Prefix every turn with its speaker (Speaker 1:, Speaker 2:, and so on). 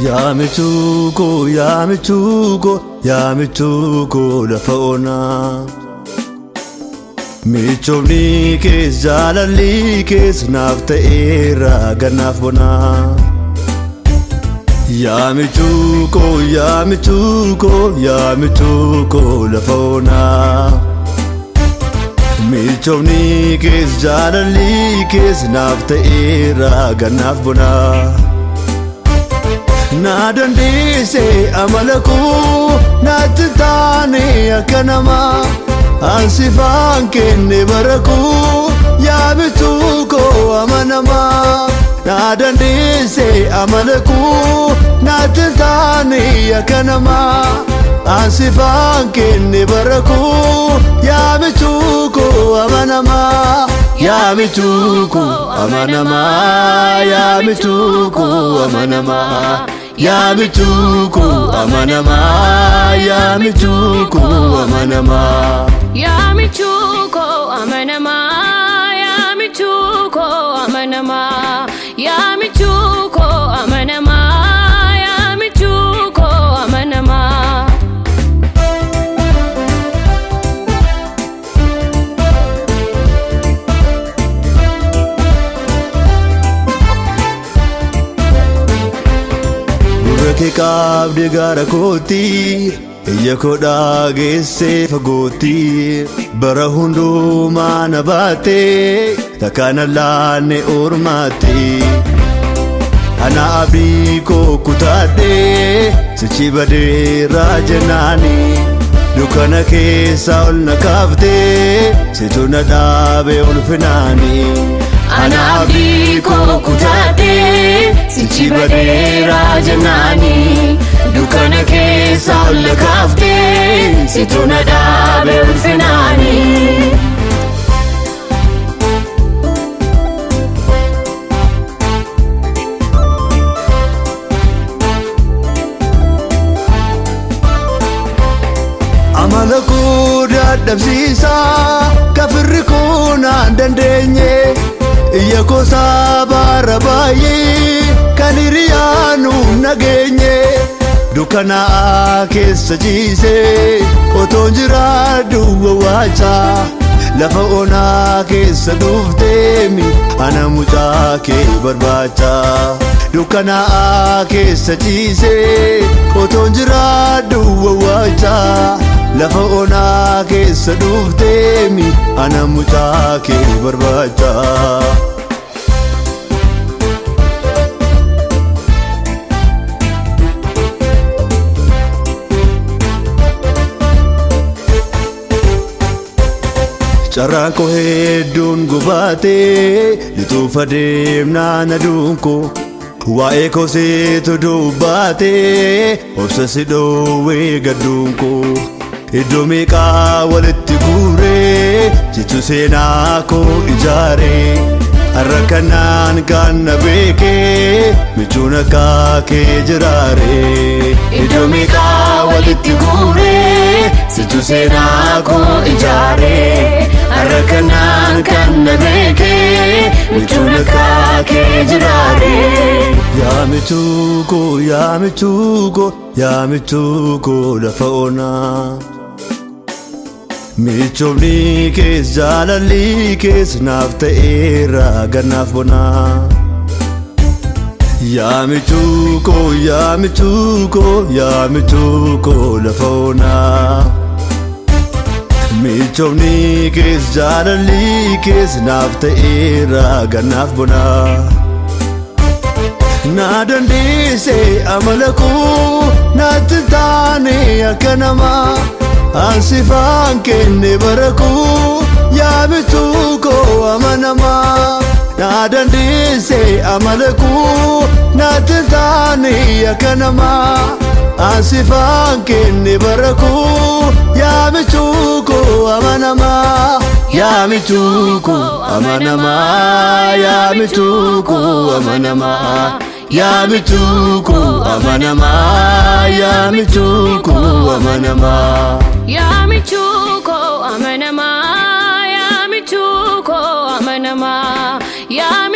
Speaker 1: Yaa michuu koo, yaa michuu koo, yaa michuu koo lafa onaa. Michoomni kees jaalalli kees naaf ta'eera gannaaf bonaa. Yaa michuu koo, yaa michuu koo, yaa michuu koo lafa onaa. Michoomni kees jaalalli kees naaf ta'eera gannaaf bonaa. Na dandeesse amala koo natti taane akka namaa. Ansifaan kenne bara koo yaa michuu koo amanamaa. Na dandeesse amala koo natti taane akka namaa. Ansifaan kenne bara koo yaa michuu koo amanamaa. Yaa michuu koo amanamaa, yaa michuu koo amanamaa. Yaa michuu koo amanamaa, yaa michuu koo amanamaa.
Speaker 2: Yaa michuu koo amanamaa, yaa michuu koo amanamaa. Yaa michuu koo amanamaa, yaa michuu koo amanamaa.
Speaker 1: Gurra kee qabdee gara kootti, iyya koo dhageessee fagootti. Bara hundumaa na baattee, takka na laanne ormaatti. Ana abdii koo kutaadhee, sichi badeera jennaani. Dukkana keessa ol na kaaftee, situ na dhaabe ulfinaani.
Speaker 2: Ana abdii koo kutaadhee, sichi badeera jennaani. Dukkana keessa ol na kaaftee, situ na dhaabe ulfinaani.
Speaker 1: Amala koo dadhabsiisaa, kafirri koo naan dandeenye. Iyya koo sabaara baay'ee, kan hiriyaanu nageenye. Dukkanaa keessa ciisee, otoon jiraadhu wawwaachaa. Lafa onaa keessa dhufteemi, ana mucaa kee barbaacha. Dukkanaa keessa ciisee, otoon jiraadhu wawwaachaa. Lafa onaa keessa dhufteemi, ana mucaa kee barbaacha. Carraan koo hedduun gubaatee, lixuuf adeemnaan aduun koo. Waa'ee koo situ dubbaatee, obsa si dhoowwee gadduun koo. Iddoo meeqaa walitti guuree, jechu seenaa koo ijaaree. Har'a kanaan kan na beekee, michuun akka kee jiraaree.
Speaker 2: Iddoo meeqaa walitti guuree, situ seenaa koo ijaaree. Har'a kanaan kan na beekee, michuun akka kee jiraaree.
Speaker 1: Yaa michuu koo, yaa michuu koo, yaa michuu koo lafa onaa. Michoomni kees jaalalli kees naaf ta'eera gannaaf bonaa. Yaa michuu koo, yaa michuu koo, yaa michuu koo lafa onaa. Michoomni kees jaalalli kees naaf ta'eera gannaaf bonaa. Na dandeesse amala koo natti taane akka namaa. Ansifaan kenne bara koo yaa michuu koo amanamaa. Na dandeesse amala koo natti taane akka namaa. Ansifaan kenne bara koo yaa michuu koo amanamaa. Yaa michuu koo amanamaa, yaa michuu koo amanamaa. Yaa michuu koo amanamaa, yaa michuu koo amanamaa.
Speaker 2: Yaa michuu koo amanamaa, yaa michuu koo amanamaa. Yaa